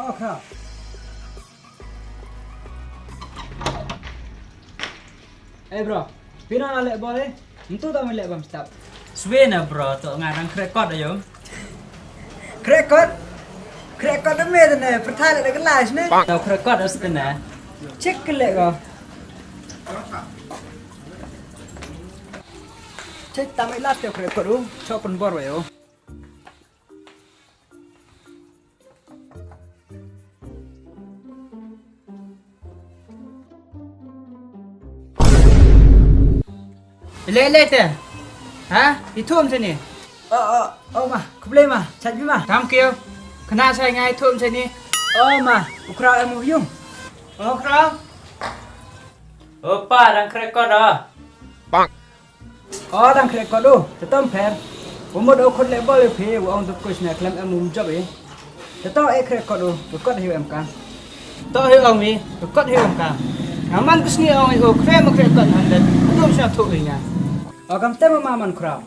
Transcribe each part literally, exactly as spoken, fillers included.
Oh, kha. Eh, bro, phi nang leh ball eh? Ntu da me leh bam stap. Swe na bro, to nga dang crack kot ayo. Crack kot? Crack kot da me da ne, perthai leh da kelas ne. To crack kot as te ne. Check ke leh ko. Check tam ilas te crack kot u, chop pun bor wa yo. Le, le te. Ha? I thum sini. Oh, oh, oh, ma. Khublei ma. Chat bi ma. Kam kiew. Khana sai ngai thum sini. Oh, ma. U Khraw em u yung. Oh, Khraw. Oh, pa, dang crack kot da. Bang. O, dang crack kot u, te tom pher. U mut u khut leh ball phi, u ong tu coach ne khlem em um job i. Te to e crack kot u, tu kot hi em ka. To hi ong mi, tu kot hi em ka. Nga man ka sngi ong i u khrem crack kot han det, tu sha thu i nga. O kam te ma man Khraw.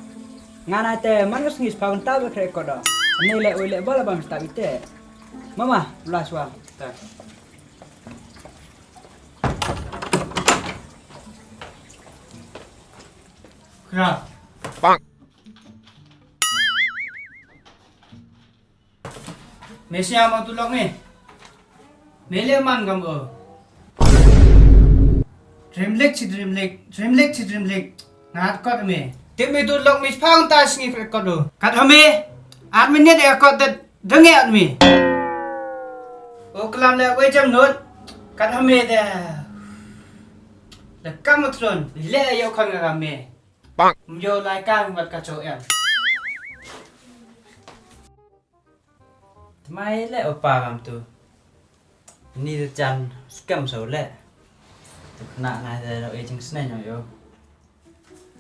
Nga na te man ka sngi spha ta crack kot u. Ni leh u leh ball bam stap i te. Mama, last one. Ta. Khraw. Bang. Me sia ma tu lok ni. Me le man kam o. Dream League chi Dream League, Dream League chi Dream League. Ngat kot me. Tip me tu lok me phang ta sngi crack kot u. Kat ha me. Ar minute e kot da dang e at me. O klam le wei jam not. Kat ha me de. Da kam tron. Le yo khang ga me. Bang. Yo lai kang wat ka cho em. Tmai le o pa kam tu. Ni de chan skam so le. Tu na na de ro e jing sne nyo yo.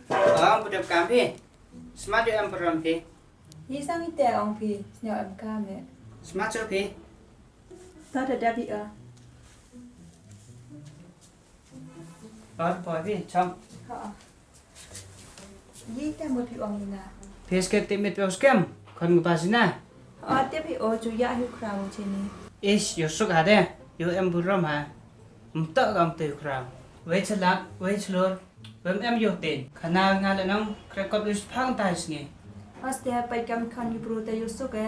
Ong pu dep kam phi. Smat yo em pu ram phi. Ni sang ite ong phi, snyo em kam e. Smat so phi. Ta da da bi a. Ar poi phi, cham. Ha. Yi te mo phi ong ina. Phi sket te mit phi skem, khon ngi pa sina. Ha, te phi o chu ya hi Khraw chini. Ish, yo suk ha de, yo em burom ha. Mtok kam te Khraw. Wei chalak, wei chlor, wem em yo te. Khana nga le nong, crack kot wis phang tai sngi. Aste pai kam khon yu bru te yo suk e.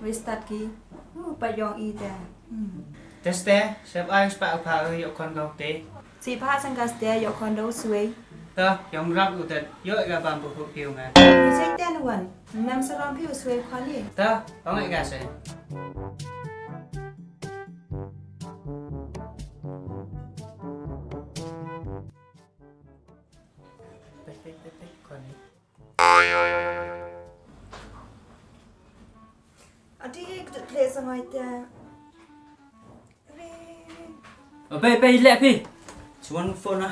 Wei start ki. U pa yong i te. Hmm. Teste, sep ai spa pha yo khon ko te. Si pha sang ka ste yo khon do swei. Ta, yong rap u te, yo ga bam bu hu piu nga. Ni sei te nuan. Nam sa rom piu swei khon ni. Ta, ong ai ga se. Pek, pek, pek, pek, khon ni. Adi, kdut le sa ngai te. Re. O, bei, bei, le phi. Chuan phone na.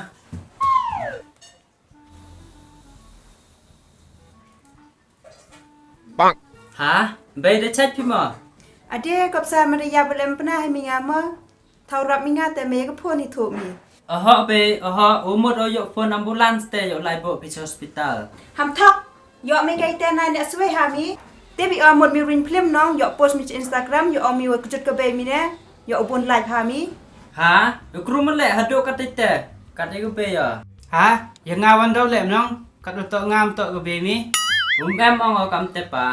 Bang. Ha? Bei da chat phi mo? Ade, kop sa mari ya bulem pna hai mi nga mo. Thau rap mi nga te me ka phone i thu mi. Oho be, oho, u mut o yoh phone ambulance te yoh lai bo phi cha hospital. Ham thok, yoh me kai te na ne swei ha mi. Te bi o mut mi ring film nong, yoh post mi cha Instagram, yoh o mi wa kjut ka bei mi ne, yoh u bun live ha mi. Ha? U kru mut le, hadu kat te, kat te ku bei yoh. Ha? Ya nga wan dau le nong. Kat u toh ngam toh ka bei mi. Um em ong o kam te pa.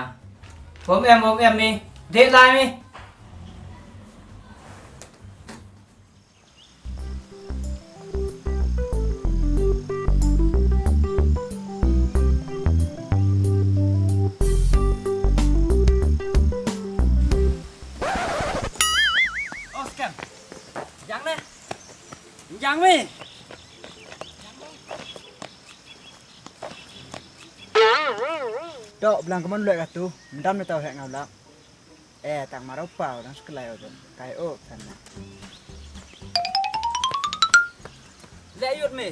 Um em, um em mi. Dek lai mi. Oscar. Jang ne. Jang mi. Dok blang ka mon leh ka tu, mdam na tau hek ngau lak. Eh, tang marau pau, dang sekelai o tu, kai o, sana. Leh yut mi.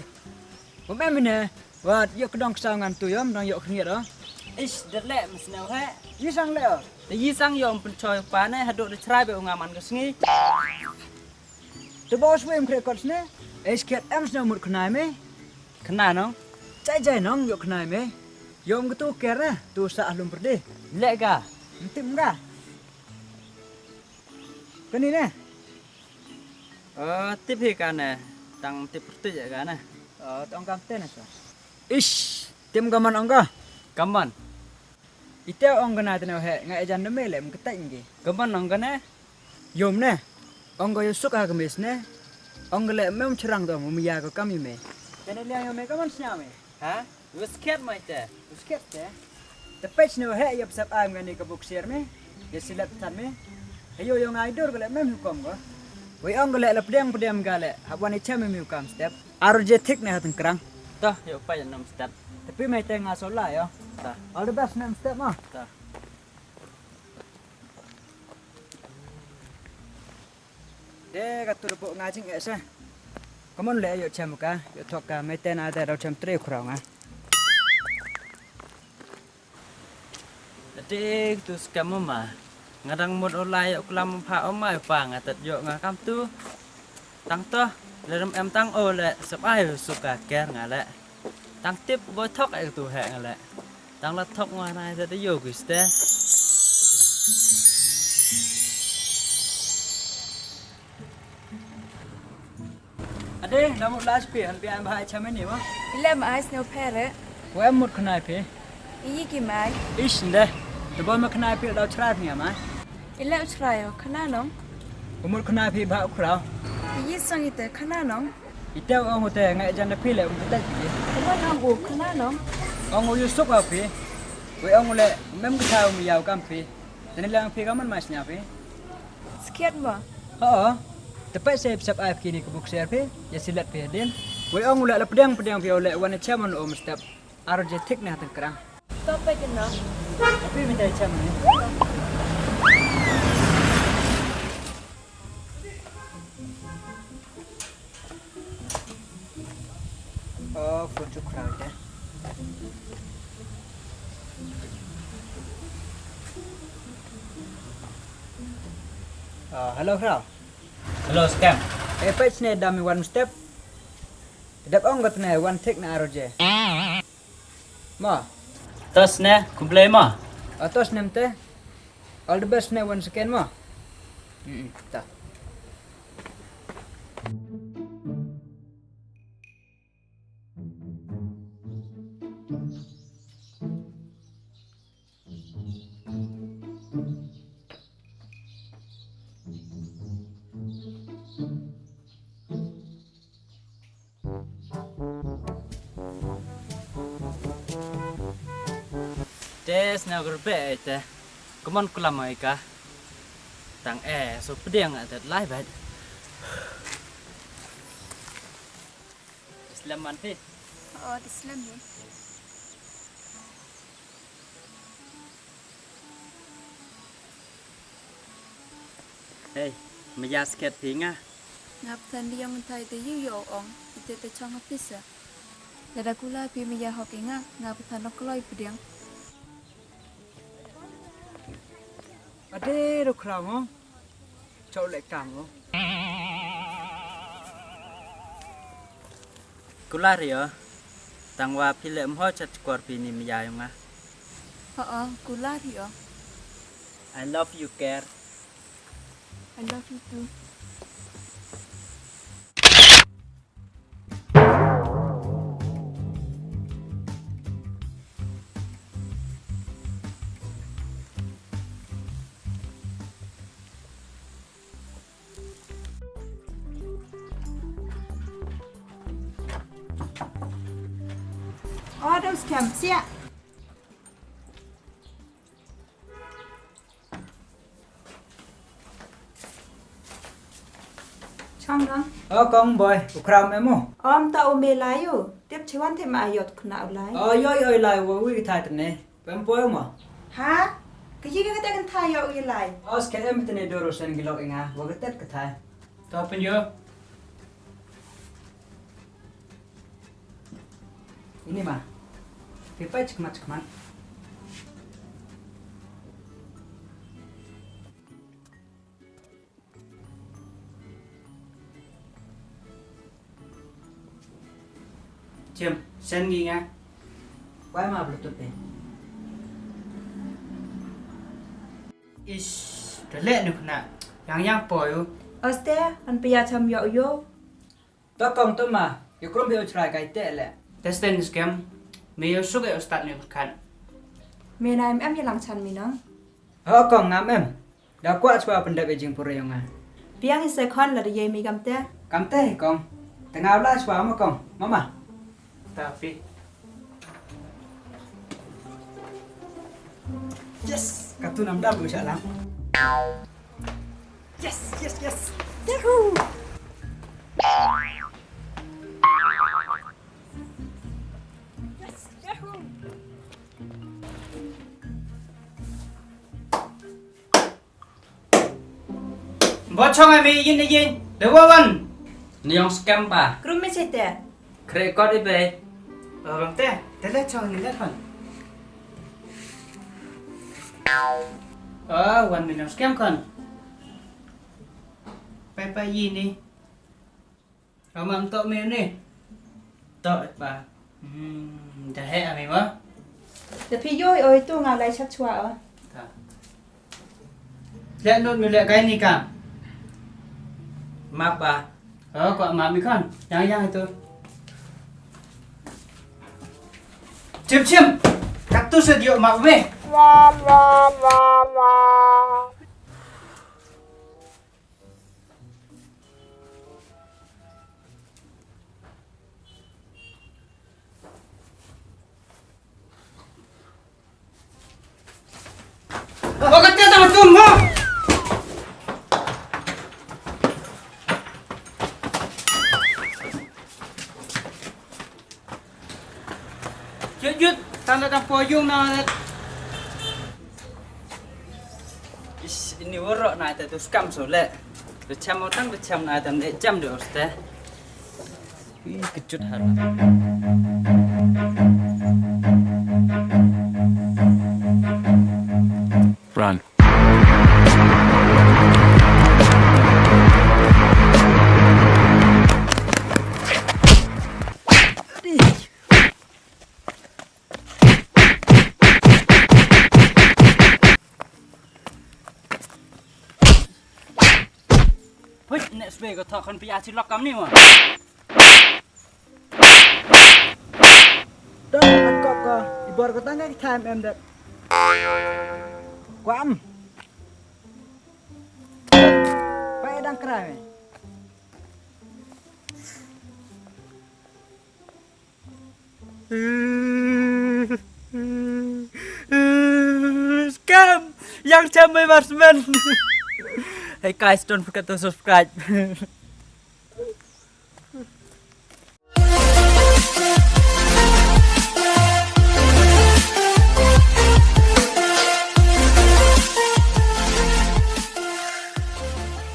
Bom em ne, wat yok kedong kesau ngan tu yom, dang yok keringet o. Ish, der leh, mesneu he. Yisang leh o. Te yisang yom penchoi pa ne, haduk de cherai be u ngaman ke sngi. Te bos wei em kre kot sne. Ei, sket em sne mut khnai me. Khnai nong. Jai jai nong, yoh khnai me. Yoh em katu ker na, tu sa ahlum perde. Leh ka. Ntim ka. Ni ne? Oh, tip hi ka ne. Tang tip pyrtuit ya ka ne. Oh, tang kam te ne sa. Ish, tim ka man ong ka. Ka man. Ite ong ka na te ne he, nga ejan ne me le, mktai ngi. Ka man ong ka ne. Yom ne. Ong ka yo suk ha ka mes ne. Ong ka le mem chirang to, mum ya ka kam i me. Te ne liang yo me ka man snya me. Ha? Wisket mai te. Wisket te. Te pech ne he ya psap am ngani ka buk siar me. Ya silap tan me. He yo yo ngai dur ka le mem hukom ko. Wei ong ka le la pdiang pdiang ka le. Hap wan i chem me hukom step. Aro je thik ne hatang krang. Ta, yo pa ya nam step. Tapi mai te nga sola yo. Ta. All the best nam step ma. Ta. De ka tu rupu nga jing eh se. Ka mon le yo chem ka, yo thok ka, me te na de ro chem tre u khraw nga. Ade tu skam ma. Nga dang mut u lai yo klam pha o mai pa nga tat yo nga kam tu. Tang to, le rum em tang o le, sap ai u suka ker nga le. Tang tip boi thok e tu he nga le. Tang la thok nga nai te te yo kiste. Ade, namu last pi, han pi am bahai chamani ma. Ilem ai snow pere. Wa em mut khnai pi. Iyi ki mai. Ish nde. Te boi ma khnai pi dau chrai ni ma. Ilem chrai o khna nong. Umur khnai pi ba ukraw. Iyi sang ite khna nong. Ite ong ute nga jan da phi le um tek phi. Wan ong u khana nong. Ong u yusuk a phi. Wei ong u le mem ka thaw mi yaw kam phi. Tani lang phi ka man mas nya phi. Skiat mo. Ho. Te pa se sap ai phi ni ka buk ser phi. Ya silat phi din. Wei ong u le la pdiang pdiang phi u le wan chairman um step. Aro je thik ne hatang krang. Tope ke no. Tapi mi tai cham ni. Oh, phone chu khraw te. Ah, hello, khraw. Hello, scam. Eh, page ne dam one step. Dap ong kat ne one thik na aro je. Ma. Tos ne, kumplei ma. Atos nem te. All the best ne one second ma. Mm, ta. Te sna gurbe ai te. Kumon kulam ai ka. Tang e, so pdiang a te lai bad. Islam man phi? Oh, Islam ni. Hey, maya sket phi nga. Nga pthan di yong thai te yu yo ong, ite te chong office. Lada kula phi maya hok i nga, nga pthan nok kloi pdiang. Ade ro khraw mo. Chau le kam o. Kular yo. Tang wa phi le mho chat kor phi ni maya yong nga. Ho, kular yo. I love you, Ker. I love you too. Oh, those camps, yeah. Chong dong. Oh, kong boy, u khraw me mo? Om ta u me lai u. Tip chiwan tip ma ayot khna u lai. Oh, yo, yo, lai, wa wi thai tne. Pem poi mo? Ha? Ka yi ka ta kan thai yo u lai. Oh, ske em tne doro sen gilok inga, wa ka tet ka thai. To pen yo. Ini ma. Pipai chikmat chikmat. Jim, sen gi nga. Wai ma Bluetooth ni. Ish, da leh nu kena. Yang yang poi u. Oste, an pia cham yo yo. To kong to ma, yo krum yo chrai kai te le. Testen scam, me yo suk e ustad ni khan. Me na em em ye lang chan mi nong. Ho kong ngam em. Da kwah chwa pyndep e jingpure yong nga. Piang i se khon la da ye mi kamte. Kamte hi kong. Te nga la chwa ma kong. Mama. Tapi. Yes, katu nam dam u sha lang. Yes, yes, yes. Yahoo! Yes, yahoo! Bo chong ami yin yin. De wa wan. Ni yong scam pa. Krum mi chete. Kre kot i be. Orang te. Te le chong ni le kon. Ah, one million scam kon. Pai pai yi ni. Amam tok me ni. Tok pa. Hmm, da he ami wa. Da phi yoi oi tu nga lai chak chwa o. Ta. Le nut mi le kai ni ka. Map pa. Oh, ko map mi kan. Yang yang itu. Chim chim. Katu se dio map me. Bakit ka tama tum mo? Yut, yut, tanda tang po yung na. Is, ini waro na ita tu scam so le. Recham otang, recham na ita ne jam de oste. Ih, kejut har. Run. Put next week ko thok khon pia chi lok kam ni mo. Dang ngat kop ko, i bor ko tang ka time em dek. Kwam. Pai dang krai me. Scam! Yang Chamai Marksman! Hey guys, don't forget to subscribe.